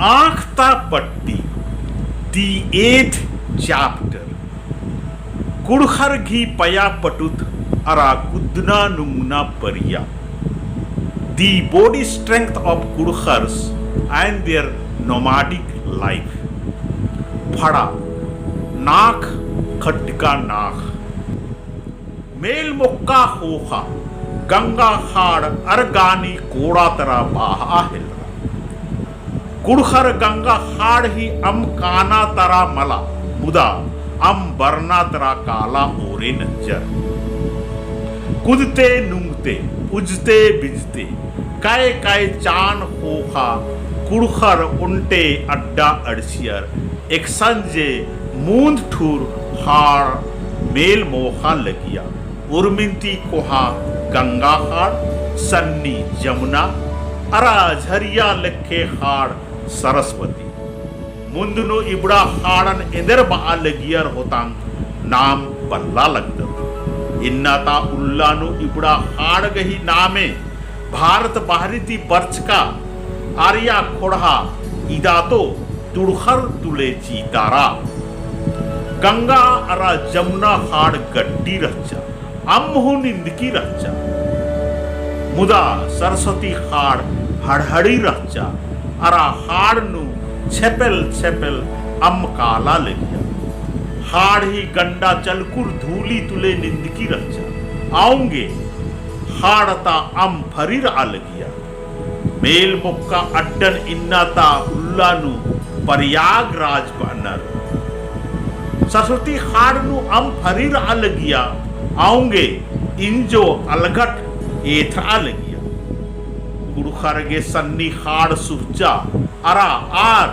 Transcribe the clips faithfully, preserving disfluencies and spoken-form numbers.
आँख ता पट्टी, the eighth chapter। कुँड़ुख़र गही पया पटुत अरा कुद्दना नुंगना परिया, the body strength of Kurukhars and their nomadic life। फड़ा, नाख़ खड्डका नाख़। मेल मोक्का ख़ोख़ा गंगा ख़ाड़ अरगानी कोड़ा तरा बाहा हेलरा। कुँड़ुख़र गंगा ख़ाड़ ही अम्म काना तरा मला, मुदा अम्म बरना तरा काला ओरे नंजर। कुदते नुंगते, उजते बिजते, काय काय चान ख़ोख़ा कुँड़ुख़र ओन्टे अड्डा अंड़सियर, एकसन जे मूंद ठुर ख़ाड़ मेल मोख़ा लगिया। उर्मिन्ती कोहा गंगा ख़ाड़, सन्नी जमुना, अरा झरिया लेखे ख़ाड़ सरस्वती। मुन्द नू इबड़ा ख़ाड़न एन्देर बआ लगियर होतांग नाम बल्ला लगदत। इन्ना ता उल्ला नू इबड़ा ख़ाड़ गही नामे भारत बाहरी ती बरचका आर्या ख़ोंड़हा इदातो तुड़ख़र तुले चीतारा। गंगा अरा जमुना ख़ाड़ गड्डी रहचा, अम्म हूँ निंदकी रहचा। मुदा सरस्वती ख़ाड़ हड़हड़ी रहचा, अरा ख़ाड़ नू छेपेल छेपेल अम्म काला लगिया। ख़ाड़ ही गंडा चलकुर धूली तुले निंदकी रहचा। औंगे ख़ाड़ ता अम्म फरी रआ लगिया। मेल मोक्का अड्डन इन्ना ता उल्ला नू प्रयागराज बअनर। सरस्वती ख़ाड़ नू अम्म फरी रआ लगिया, औंगे इंजो अलगट एथरआ लगिया। कुँड़ुख़र गे सन्नी ख़ाड़ सुरचा, अरा आर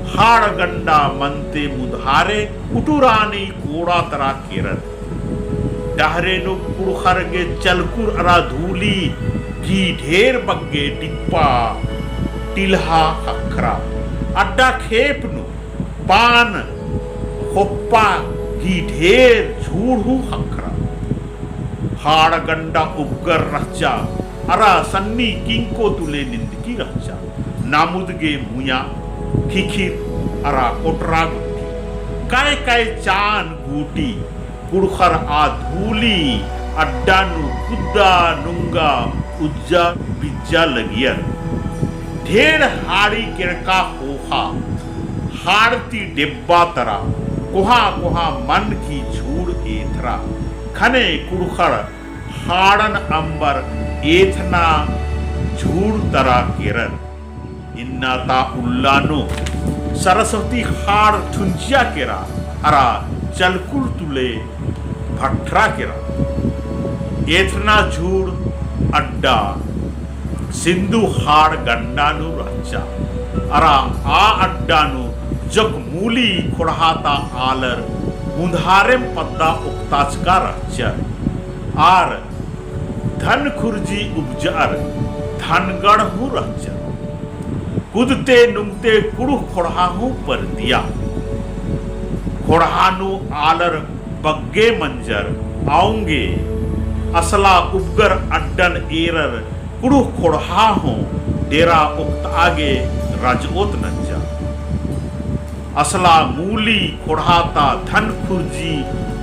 ख़ाड़ गंडा मनते मुन्धारे उटुरानी कोड़ा तरा केरर। डहरे नू कुँड़ुख़र गे चलकुर अरा धूली गही ढेर बग्गे डिप्पा टिल्हा ख़क्खरा। अड्डा खेप नू पान ख़ोप्पा गही ढेर झूड़ हूँ ख़क्खरा। ख़ाड़ गंडा उबगर रहचा, अरा सन्नी किंको तुले निंदकी रहचा। नामुद गे मुया, ख़िख़िर अरा कोटरा गुट्ठी। काय काय चान गूटी कुँड़ुख़र आ धूली अड्डा नू कुद्दा नुंगा उज्जा बिज्जा लगियर। ढेर हाड़ी केरका ख़ोख़ा ख़ाड़ ती डेब्बा तरा कोहा कोहा मन गही झूड़ एथरा। ख़ने कुँड़ुख़र ख़ाड़न अम्बर एथना झूड़ तरा केरर। इन्ना ता उल्ला नू सरस्वती ख़ाड़ ठुंजिया केरा अरा चलकुर तुले भट्ठरा केरा। एथना झूड़ अड्डा सिंधु ख़ाड़ गंडा नू रहचा। अरा आ अड्डा नू जोक मूली ख़ोंड़हा ता आलर मुन्धारेम पद्दा ओक्ताचका रहचर। आर धन खुर्जी उबजअर धनगढ़ हूँ रहचर। कुदते नुंगते कुँड़ुख़ ख़ोंड़हा हूँ परदिया। ख़ोंड़हा नू आलर बग्गे मंजर औंगे असला उबगर अड्डन एरर कुँड़ुख़ ख़ोंड़हा हूँ डेरा ओक्तआ गे रजओत नंजा। असला मूली ख़ोंड़हा ता धन खुर्जी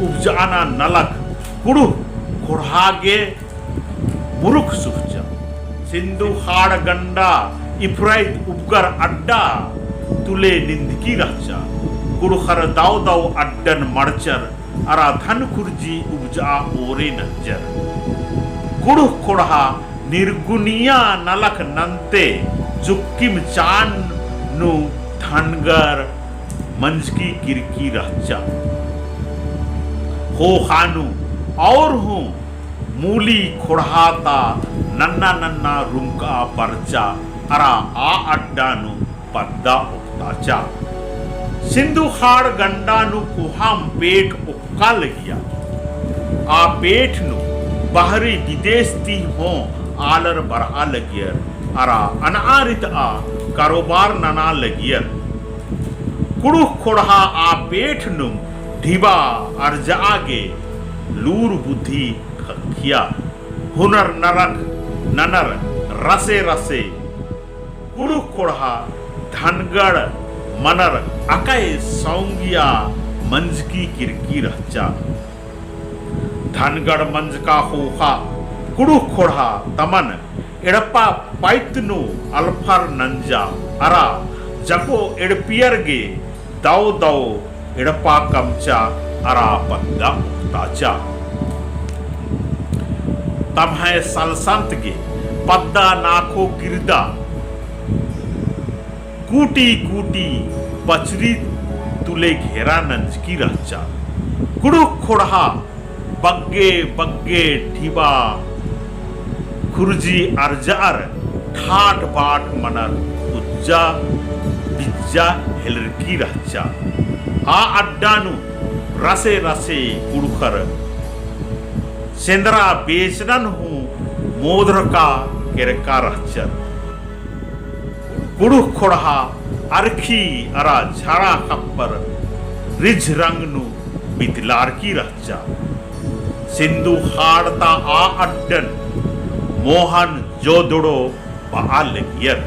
उबजअना नलख कुँड़ुख़ ख़ोंड़हा गे मुरुख सुरचा। सिंधु ख़ाड़ गंडा इफराइत उबगर अड्डा तुले निंदकी रहचा। कुँड़ुख़र दव दव अड्डन मड़चर अरा धन खुर्जी उबजआ ओरे नंजर। कुँड़ुख़ ख़ोंड़हा निरगुनिया नलख नन्ते जुक्किम चान नू धनगर मंजकी किरकी रहचा। ख़ोख़ा नू और हूँ मूली ख़ोंड़हा ता नन्ना नन्ना रुमका बरचा अरा आ अड्डा नू पद्दा ओक्ताचा। सिंधु ख़ाड़ गंडा नू कोहाम पेट ओक्का लगिया। आ पेट नू बहरी बिदेस ती हूँ आलर बरआ लगियर, अरा अनआ रितआ कारोबार नना लगियर। कुँड़ुख़ ख़ोंड़हा आ पेठ नुम ढिबा अरजआ गे लूर बुद्धि ख़क्खिया। हुनर नरख ननर रसे रसे कुँड़ुख़ ख़ोंड़हा धनगड़ मनर अकय सौंगिया मंजकी किरकी रहचा। धनगड़ मंजका ख़ोख़ा कुँड़ुख़ ख़ोंड़हा तमन एड़पा पाइत नू अलफर नंजा अरा जको एड़पियर गे दौ दौ एड़पा कमचा अरा पद्दा उक्ताचा। तम्है सलसंत गे पद्दा नाखो किरदा कूटी कूटी पचरी तुले घेरा नंजकी रहचा। कुँड़ुख़ ख़ोंड़हा बग्गे बग्गे ढिबा खुरजी अरजअर ठाट बाट मनर उज्जा बिज्जा हेलरकी रहचा। आ अड्डा नू रसे रसे कुँड़ुख़र सेंदरा बेचनन हूँ मोधरका केरका रहचर। कुँड़ुख़ ख़ोंड़हा अरखी अरा झड़ा ख़प्पर रिझ रंग नू बितलारकी रहचा। सिंधु ख़ाड़ ता आ अड्डन मोहन जोदड़ो बआ लगियर।